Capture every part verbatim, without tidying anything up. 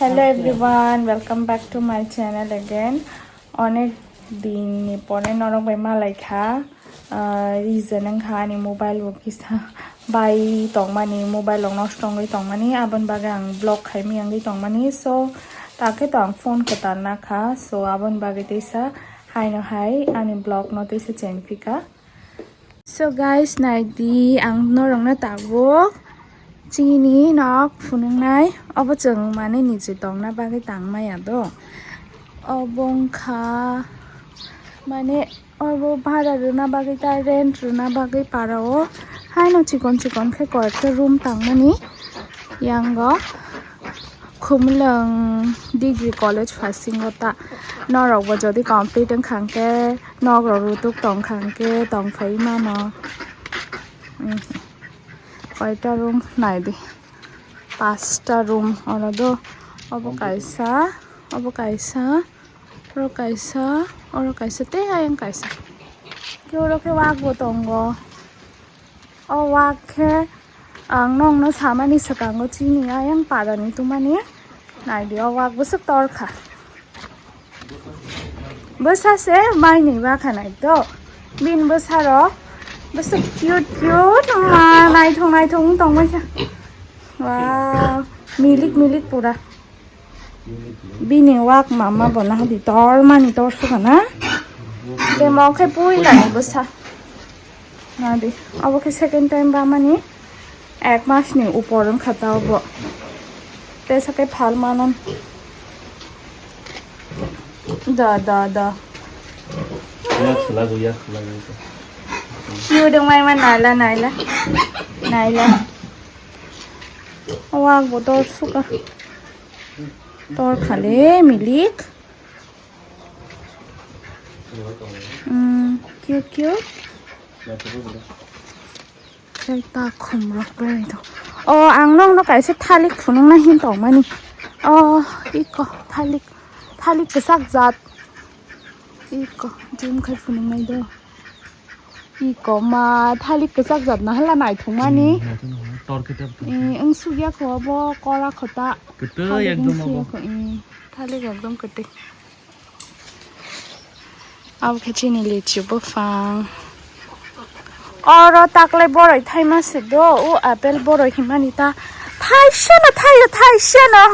Hello everyone, welcome back to my channel again. Onek din ni pore norok bai malai kha. Ah, reason wngkha ani mobile bo kisa bai tongmani, mobile rok nosto wngwi tongmani, aboni bagwi ang vlog khaimani wngwi tongmani. So, takhe to ang phone kwtal nakha. So, aboni bagwi teisa haino hai ani vlog no teisa chengphika. So guys, naidi ang norokno tabuk chini nok phunuknai. Obo chwng mane niji tongna bagwi tangmaya do. Obo wngkha mane obo bhara rwna bagwi ta rent rwna bagwi para o. Haino chikon chikon khe koyekta room tangmani yango. Khumulwng Degree College phasingo ta norokbo jodi complete wngkha hwnkhe, nok rok rutuk tongkha hwnkhe tongphai mano. Koita room naidi, pasta room oro do. Obo kaisa, obo kaisa, oro kaisa, oro kaisa tei ayang kaisa. Khe oro khe wak bo tongo. O wak khe ang nokno samani swkango chini ayang parani tumani naidi o wak bwswk torkha. Bwsa se mai ni bakha naito bini bwsa rok bwswk cute cute ma naithok naithok wng tongbaikha. Wow, milik milik pura. Bini wak mama bo nahadi tor mani tor suka na. Temo khe puila ni bwsa. Nadi, abo khe second time ba mani ek mas ni upor wngkha ta obo. Tesa khe phal manan. Da, da, da. Yak khwlago, yak khwlago. Cute wng mai ma naila, naila. Naila. Wak bo tor suka. Tor khale milik. Mm, cute, cute. Tei ta khum rok berai tong. O, ang nokno kaisa thalik phunukna hin tongmani. O, iko thalik, thalik kwchak jat. Iko zoom khai phunuknai do. Iko ma thalik kwchak jat na hala naithokmani. Tor khe tor. Eh, wng sukya kho bo kora khota. Kwtwi thalik wng ekdom sukya abo. Kho, eh, thalik ekdom kwtwi. Abo khe chini lichi buphang. Oro taklai boroi thaima se do, o apple boroi himani ta thaisa no thaio, thaisa no.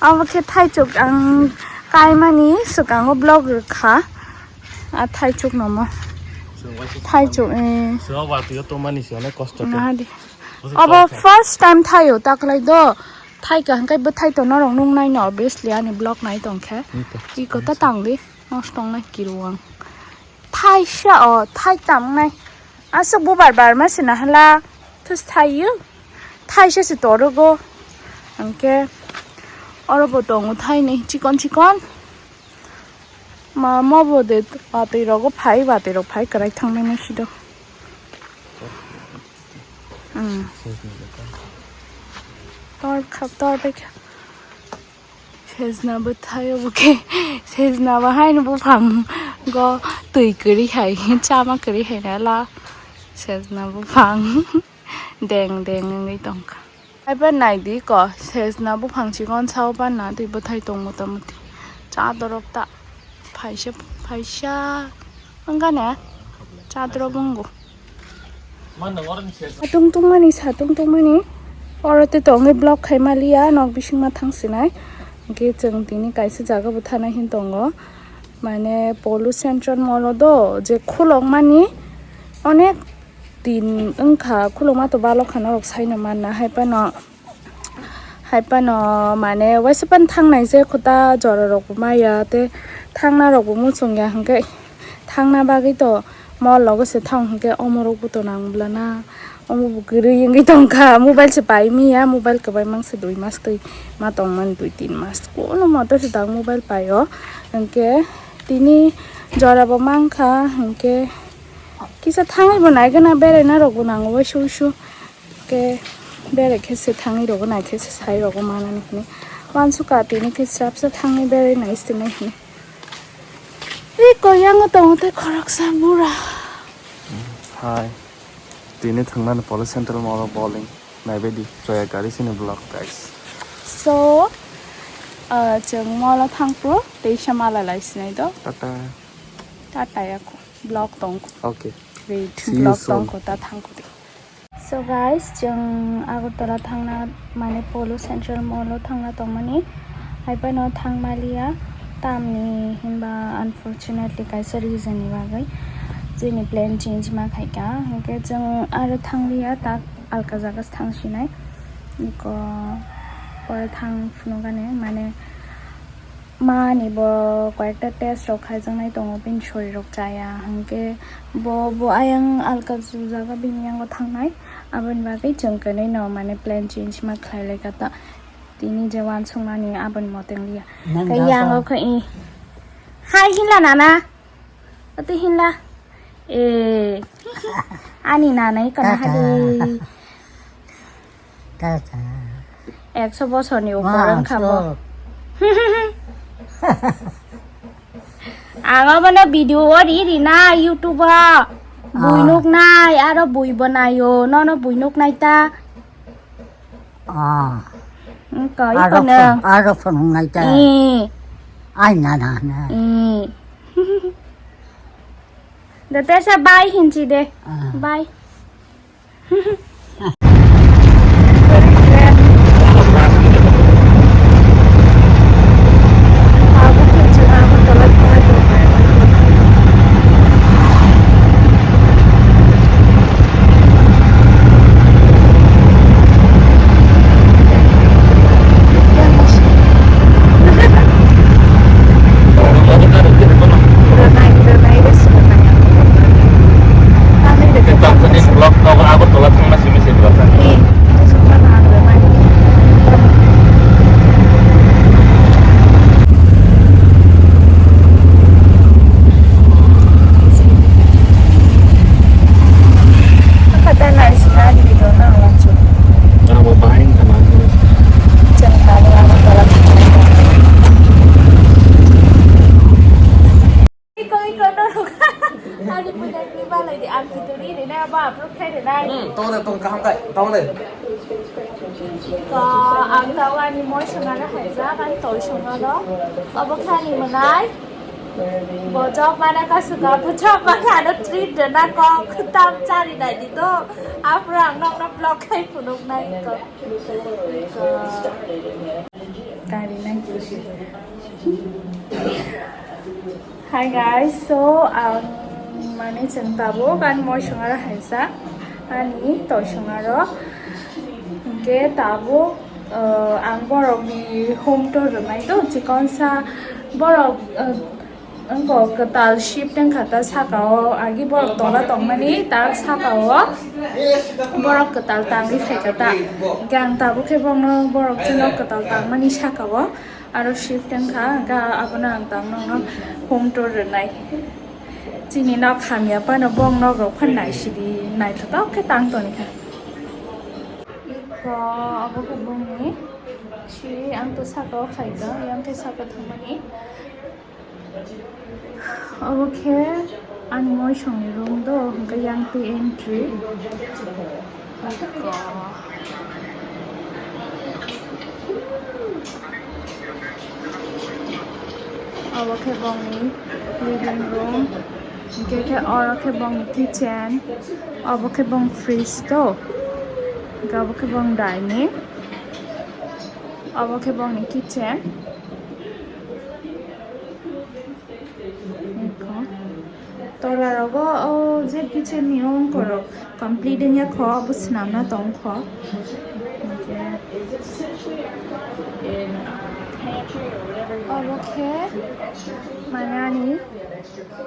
Abo khe thaichuk ang kaimani swkango vlog rwkha. A thaichuk no mo. Thaichuk, eh. Swa watwi o tongmani se onek kosto khe. Nahadi. Abo first time thaio taklai do. Thaika hwnkhe bwthai to norok nuknai no, obviously ani vlog nai tongkhe. Iko ta tangdi, nosto wngnai kiru ang. Thaisa o, thai tamnai. Aswk bubar barma se nahala. Thus thaio. Thaisa se torogo. Hwnkhe oro bo tongo thaini chikon chikon. Ma, mo bo de watwi rogo phai, watwi rok phai kwrai thangmani sido. Hmm. Tor kha, tor bai kha. Sejna bwthai obo khe, sejna bo haino buphang go twi kwrwi hai, chama kwrwi hai na la. Sejna buphang deng deng wngwi tongkha. Haiba naidi ko, sejna buphang chikon sao ba na twi bwthai tong mota moti. Cha dorok ta phaisa, phaisa wngkha ne? Cha dorok wngo. Satung tungmani, satung tungmani. Oro te tongwi vlog khai maliya, nok bisingma thang sinai. Hwnkhe chwng tini kaisa jaga bo thana hin tongo. Mane Polo Central Mall o do je khulokmani onek din wngkha, khulokma to balok khana rok saino manna hai phano. Hai phano mane waisa phano thangnai se khuta jora rok bo maya tei thangna rok bo muchung ya hwnkhe thangna bagwi to mall logo se thang hwnkhe omo rok bo to nang bwlana omo bo kwrwi wngwi tongkha mobile se pai manya mobile kwbai mang se dui mas twi ma tongmani dui tin mas kuno moto se dang mobile pai o hwnkhe tini jora bo mankha hwnkhe kisa thangwi bo nai gana beraina rok bo nango waisa wuisu. Ke bere khe se thangwi rogo nai khe se sai rogo manani hwnwi. Wansukha tini khe srapsa thangwi berai nai se nai hwnwi. Ei koyango tongo tei khoroksa bura. Hai. Tini thangnani Polo Central Mall o bowling naibaidi. Joya gari sini vlog, guys. So, uh, chwng molo thangphru, teisa mala lai sinai do. Tata. Tata yako. Vlog tongko. Okay. Wait, see you vlog soon. Tongko, ta thangko de. So guys, chwng Agartala thangna, mane Polo Central Mall o thangna tongmani. Hai phano thangmaliya, tamni hinba unfortunately kaisa reason ni bagwi chini plan change ma khaika. Hwnkhe chwng aro thangliya, ta alka jaga se thangsinai. Iko pore thang phunukani, mane mani bo koyekta test rok khaijaknai tongo, bini sori rok chaya, hwnkhe bo, bo ayang alka jujak bini yango thangnai, aboni bagwi chwng kwnwi no mane plan change ma khlai lai kha ta. Tini je uansukmani aboni moteng liya. Nang khe da yango sa. Khe i. Hai hinla nana. Ati hinla. Eh. Ani nanai kana. Tata. Hadi. Tata. Ekso bosorni upor wngkha bo. Ang abono video o ri ri na YouTube o. Bui nuknai, aro bui bo naio, nono bui nuknai ta. Ah. Wngkha, aro iko nang. Aro phone ngai ta. Eh. Ai na na na. Eh. Da tesa bye hinchi de. Ah. Bye. Iko, iko, norok. Ani puja ni balai di, ang kitu ni rina ba, upload khai rina. Hmm, tong de, tong kaham kai, tong de. Iko, ang tawani moi songara haijak, ang toi songaro. Obo khani mwnai. Bo job mana ka suka, bo job mana ano treat rina ko, khutam chari nai di to. Apro ang nokno vlog khai phunuk nai iko. Iko. Kari nai. Hi guys, so ang mane chwng tabuk ani moi songaro haisa ani toi songaro. Hwnkhe tabuk, uh, ang borokni home tour rwnai do, chikonsa borok, uh, wngkha kwtal shift wngkha ta saka o, agi borok tola tongmani ta saka o borok kwtal tangwi phaikha ta. Hwnkhe ang tabuk khe borokno borok chwngno kwtal tangmani saka o. Aro shift wngkha, hwnkhe abono ang tang nokno home tour rwnai. Chini nok hamya phano bong nok rok phano naisidi naithotok khe tang tonikha. Iko obo khe bongni si ang to saka o phaikha, yang khe saka thangmani. Obo khe ani moisongni room do, hwnkhe yang twi entry. Obo khe bongni living room, hwnkhe khe oro khe bongni kitchen, obo khe bong fridge do, hwnkhe obo khe bong dining, obo khe bongni kitchen. Eko. Tola rogo o je kitchen ni ongkorok complete wngya kho, obo swnamna tong kho. Obo khe mane ani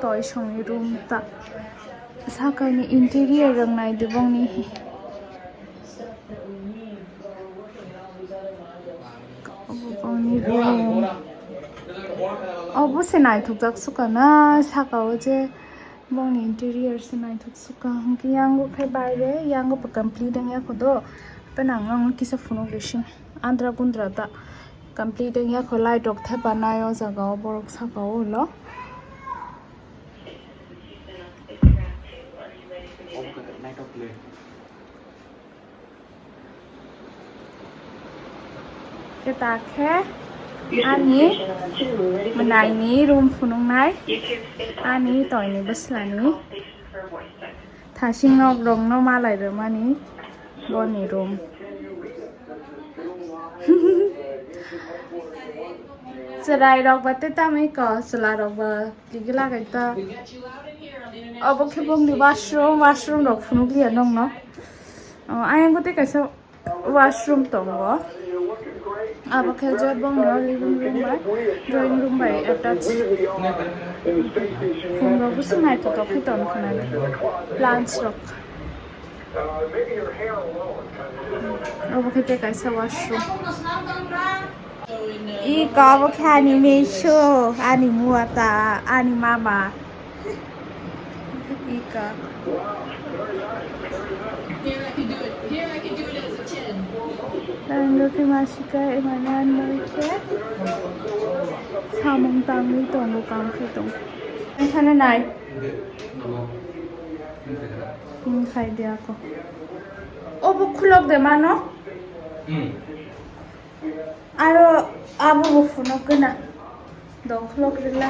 toisongni room ta. Sakani interior rok nai di bongni. Obo bongni room. Obo se naithokjak sukha na, saka o je bongni interior se naithok sukha. Hwnkhe yango khe baire, yango bo complete wngya kho do. Tei nang nang kisa phunuk rwsing. Andra gundra ta complete wngya kho, light rok thepa nai o jaga o borok saka o ulo. Khe ta khe ani mwnaini room phunuknai, ani toini bwslani. Thasing nok rokno malai rwmani boni room. Chwrai rok ba tei tamwi ko, chwla rok ba kigila kaita. Obo khe bongni washroom, washroom rok phunukliya nokno. O, ayang tei kaisa washroom tongo. Abo khe je bongni o living room bai drawing room bai attach. Khum rok bwswk naithotok khe tong khna plants rok. Obo khe tei kaisa washroom. Iko abo khe ani meso, ani muata, ani mama. Ika. Ang khe masika emani anmari khe samung tangwi tongo, kam khe tongo. Ang khana nai. Hmm, khai dia ko. Obo khulok de mano. Hmm. Aro abo bo phunuk gana. Dokhulok rila.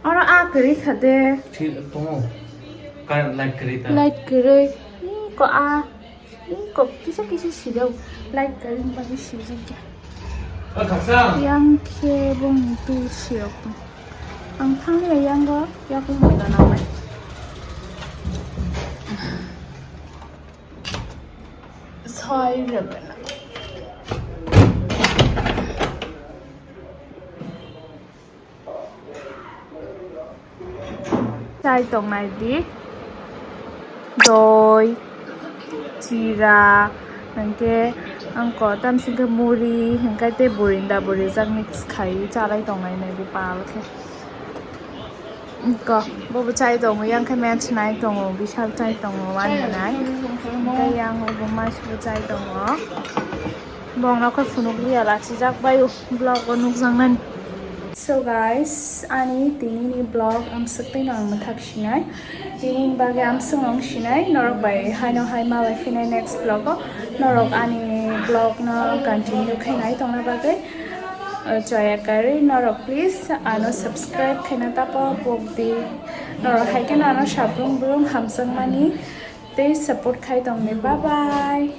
Oro a kwrwi kha de. Thil tongo. Current light kwrwi ta. Light kwrwi. Iko a. Iko kisa kisa sirok. Light kwrwi bagwi sijak ya. O khaksa. Yang khe bong tu sirok. Ang thangya yang go. Yakung mai da na mai. Soi rwgwna. Chai tongnai di. Doi, chira, hwnkhe angko tamsingkhe muri, hwnkhe tei burinda burijak mix khai chalai tongnai nai bupal khe. Ko, bobo chai tongo, yang khe match nai tongo, bishal chai tongo, wani nai. Hwnkhe yang bo mas bo chai tongo. Bongno khe phunuk liya lachijak bai o vlog o nukjaknani. So guys, ani tini ni vlog amswk tei no ang mwthak sinai. Tini ni bagwi amswk ang sinai, norok bai haino hai malai phinai next vlog o. Norok ani vlog no continue khe nai tongna bagwi. Uh, chaya kari norok please ano subscribe khaina tapo pokdi. Norok hai khe ano sabrung brung hamjakmani tei support khai tongdi. Bye bye.